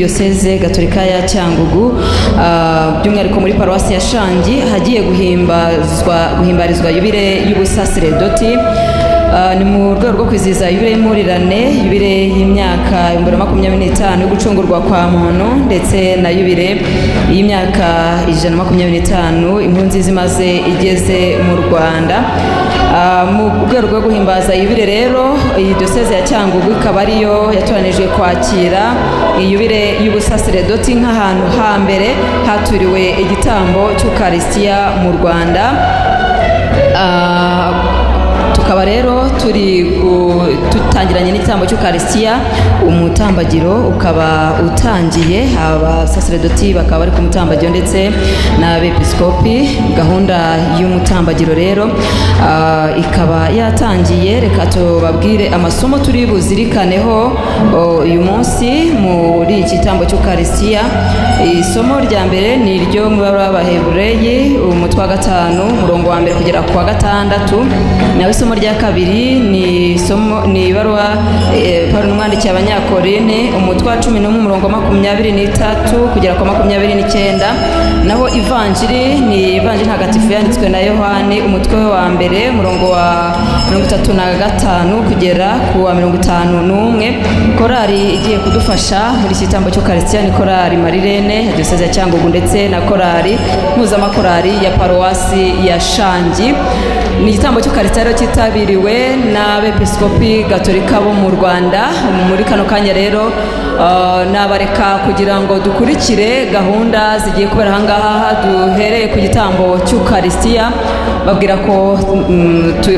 Diocese Gatolika ya Cyangugu, by'umwihariko muri Paruwasi ya Shangi, hagiye guhimbarizwa yubile y'ubusaseredoti. Ni mu rwego rwo kwizihiza yubile y'impurirane, yubile y'imyaka 2025 yo gucungurwa kwa muntu, ndetse na yubile y'imyaka 125 inkuru nziza imaze igeze mu Rwanda. Mu rwego rwo guhimbaza yubile rero, iyi Diocese ya Cyangugu ikaba ariyo yatoranijwe kwakira yubile y'ubusaseredoti nk'ahantu hambere haturiwe igitambo cy'Ukarisitiya mu Rwanda. Tukaba rero turi tutangiranye n'igitambo cy'Ukarisitiya, umutambagiro ukaba utangiye, abasaseredoti bakaba bari ku mutambagiro ndetse n'abepiskopi. Gahunda y'umutambagiro rero ikaba yatangiye. Reka tubabwire amasomo turi buzirikaneho uyu munsi muri iki gitambo cy'Ukarisitiya. Isomo rya mbere ni iryo mu ibaruwa y'Abahebureyi, umutwe wa 5 umurongo wa 1 kugera ku wa 6. Naho isomo rya kabiri ni isomo ni ibaruwa Paulo umwandikiye Abanyakorine, umutwe wa 11 umurongo wa 23 kugera ku 29. Naho ivanjiri ni ivanjiri ntagatifu yanditswe na Yohani, umutwe wa 1 umurongo wa 35 kugera ku wa 51. Korali igiye kudufasha muri iki gitambo cy'Ukarisitiya ni korali Marirene ya Diocese ya Cyangugu ndetse na korali mpuzamakorali ya Paruwasi ya Shangi. Ni igitambo cy'Ukarisitiya rero cyitabiriwe n'abepiskopi Gatolika bo mu Rwanda. Muri kano kanya rero nabareka kugira ngo dukurikire gahunda zigiye kubera ahangaha. Duhereye ku gitambo cy'Ukarisitiya, babwira ko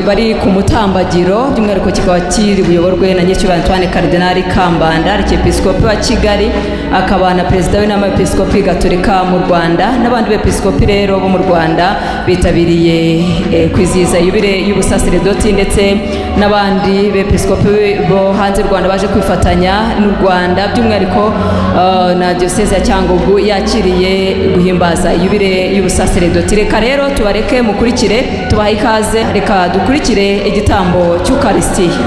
bari ku mutambagiro, by'umwihariko kikaba kiri buyoborwe na Nyiricyubahiro Antoine Cardinal Kambanda, Arkiyepiskopi wa Kigali, akaba na Perezida w'Inama y'Episkopi Gatolika mu Rwanda, n'abandi bepiskopi rero bo mu Rwanda bitabiriye kwizihiza yubile y'ubusaseredoti, ndetse n'abandi bepiskopi bo hanze y'u Rwanda baje kwifatanya n'u Rwanda, by'umwihariko na Diocese ya Cyangugu yakiriye guhimbaza yubile y'ubusaseredoti. Reka rero tubareke mukurikire, tubahe ikaze, reka dukurikire igitambo cy'Ukarisitiya.